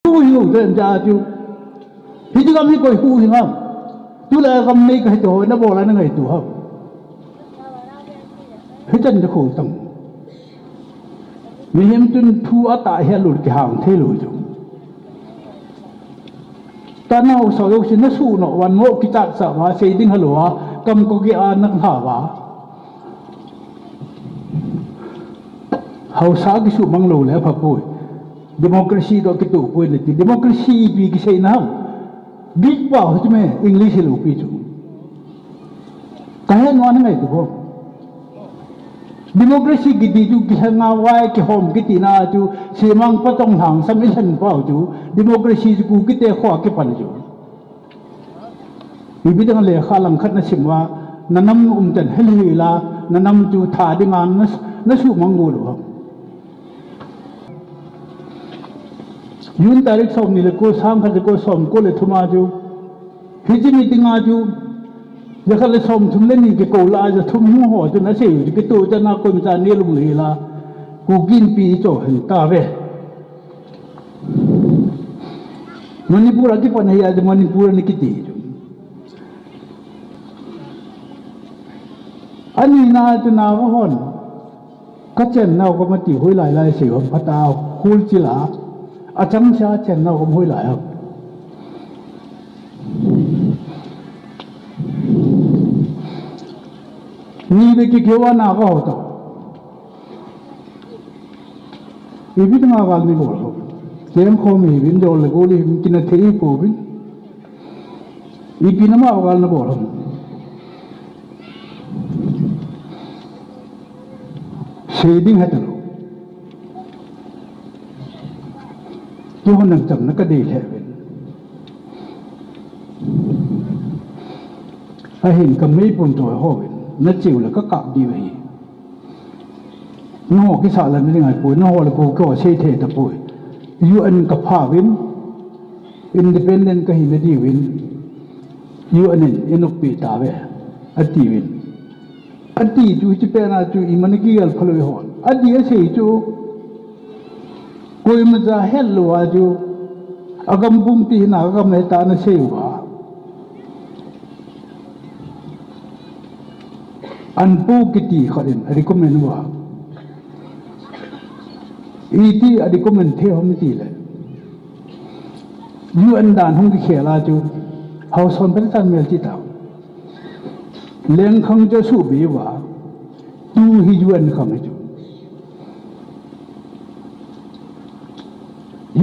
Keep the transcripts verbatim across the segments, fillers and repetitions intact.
Hui hu ten ja chu. Hiti gam hi koi hu hi ngam. Tulai gam nei ka hiti ho na bola na ngai tu ha. Hichan de khu tam. Mihem tun thu ata he lul ki hang thei lu chu. Tana ho so yo si na su no wan mo ki chat sa wa sei ding halo wa kam ko ki a nak ha wa. Hausa ki su mang lo le pha pui. Democracy do ki tu pui le ti democracy pi ki sei na. Big pa ho ti me English lo pi chu. Ka he no na ngai tu bo. Democracy kiti chu kihanga vai kihom kiti na chu simang patong hang sam i lhen pau chu democracy chu ku kite kho kipan chu. Ipi dang le kha lang khat na sim va na nam um ten hel hi la na nam chu tha dinga na na su mang go lo. June tarik som ni le ko sang khat le ko som ko le thuma chu. Hichi meeting a chu, ja khat le som thum le ni kiko la ja thum hung ho chu na sei u chu kito cha na kon cha ni lum le la. Ku kin pi cho hen ta ve. Manipur a kipan hi a Manipur ni kiti chu. Ani na chu na va hon. Ka chen nau ka mati hui lai lai sei hom phata hul chila. A chang sia chen nau ka hui lai hom. Ni be ki kewa na ka ho to. Ipi nga gal ni bol ho. Chen kho mi bin dol le goli kina thei ko bin. Ipi nama gal na bol ham. Sei ding heta lo. Ki hon nang cham na ka dei le ven. Ahin ka mei pun to ho ven. Na chiu la ka kap di ve. Nangho kisa la ni ngai poi, nangho le ko ko sei the ta poi. U N ka pha vin, independent ka hi na di vin, U N in inuk pi ta ve, a ti vin. A ti chu chi pe na chu i man ki gal phalo hon. A di a sei chu, koi ma ja hel lo a chu, a gam bum ti na gam he ta na sei va. An pu kiti khat in a recommend uva. Iti a recommend the hom ti le. U N dan hung ki khela chu. Hauson pen tan mel ti ta. Leng khang chu su bi uva. Tu hi U N khang hi chu.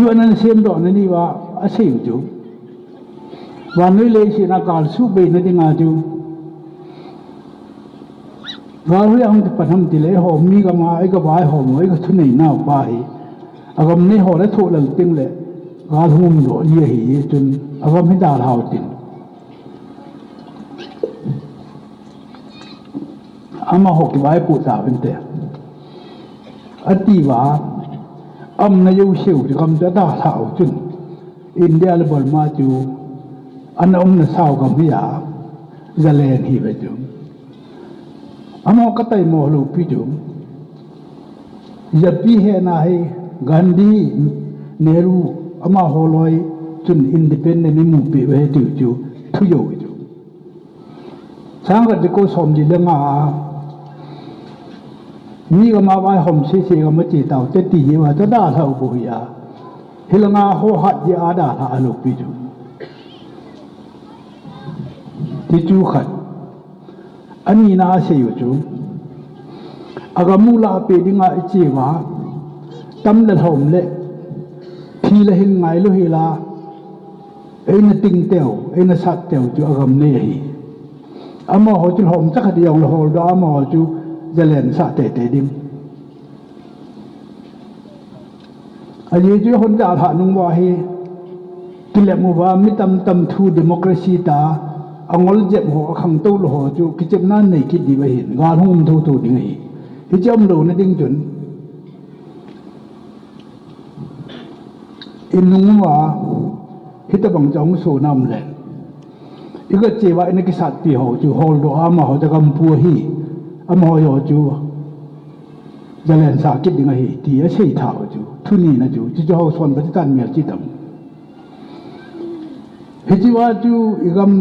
U N an sem do na ni va a sei chu. Vannoi leiset a kal su bei na dinga chu. Gal hui ang te pan ham ti le ho mi gam a, i ka vai ho mo, i ka thunei nau pa hi. A gam nei ho le thu lal ting le. Gal hum do i hi chun. A gam hi dal hau tin. Amaho kivaipoh tauvinte. Ati uva, amna jouseu chu gam chu adalhah u chun, India le Burma chu ana umna sau gam hi a, zalen hi ve chu. Amaho ka taimo lou pi chu. Japi hena hi Gandhi, Nehru, amaho loi chun independent imu peh uve tiu chu, thu jou chu. Sangkhat jako somli le nga a, mi gam a vaihom sese gam a che taute ti hi uva, chu dalhah u bou hi a. Hilanga ho hat jeh a dalhah a lou pi chu. Ti chu khat. Anina a sei u chu. Agam u lahpeh dinga i che uva. Tam le lhom le. Thi le hin ngai lou hi la. Eina ting teu, eina sat teu chu agam nei ahi. Amaho chu lhom chakhat jong le holdoh a amaho chu zalen sah teitei ding. Ajeh chu hon dalhah nung uva hi, kilem uva mi tamtam thu democracy ta, angol jep ho, akhangtou lou ho chu kichepna nei kit diu ahin, gal hung um thotho ding ahi. Hiche umlouna ding chun, inung uva, hitabang chu ahung sona um le. I ka che uva ina kisatpi ho chu holdoh a amaho chu gam pu ahi, amaho ho chu zalen sah kit ding ahi, ti asei tha u chu, thu nina chu, chuchu hauson bati tan mel chi tam. Hichea chu igam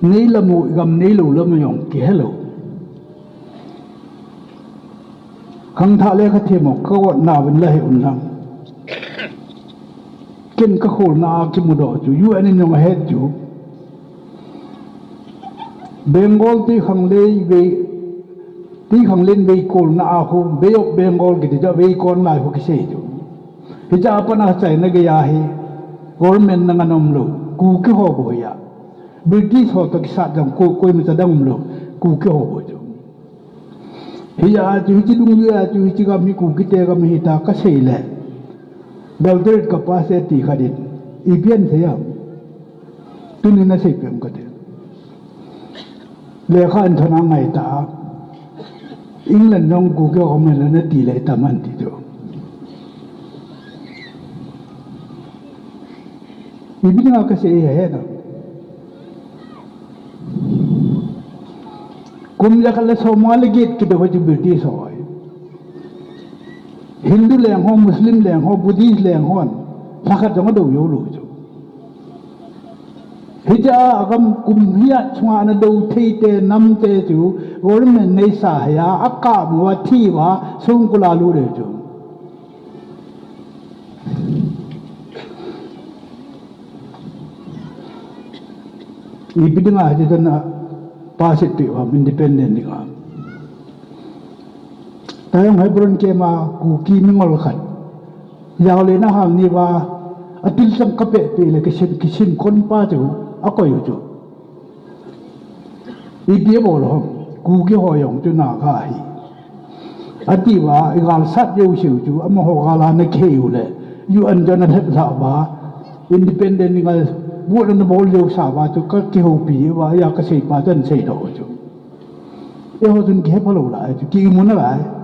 nei lamu, igam nei lou lamu jong kihelou. Khangthah le khathem u kaotna uvin la he un lang. Ken kakholna a kimudoh chu U N in jong ahet chu. Bengal ti khanglei vei, ti khanglei vei kolna a khu, Bay of Bengal kiti chu vei kon lai khu kisei chu. Hicha a pat a China gei a hi, government na ngan umlou, Kuki ho bou hi a. British ho toh kisat jong ko, koima cha dang umlou, Kuki ho bou chu. Hia chu, hiche dungjui a chu, hiche gam hi Kuki te gam hita kasei le. Doctorate ka pass e ti khat in, ipi asei am. Tuni nasei pem kate. Lekha in thona ngai ta. England jong Kuki ho umle nati le taman ti chu. Ipi dinga kasei ahi na. Kum jakhat le som nga le get kidou chu British ho. Hindu leng ho, Muslim leng ho, Buddhist leng hon, lhakhat jong adou joulou chu. Hicha a gam kum hia chunga ana dou thei te nam te chu, government neisa hia, akap uva, thi uva, songkul a lut ding chu. Ipi dinga hiche dana pass it peh uvam independent dinga. Tayong Hebron camp a Kuki mingol khat. Jaole na hal ni uva, atil chang kapeh peh le kisim, kisim kon pa chu, akoi u chu. Ipi abol ham, Kuki ho jong chu Naga ahi. Ati uva, igal sat jouseu chu, amaho gal a nakhei u le, U N chun alhep lhah uva, independent dinga, vote ana bol jousa uva chu, kakihoupi uva, hia kasei pa chun seidoh u chu. Eiho chun kihe phalou lai chu, kimu nalai.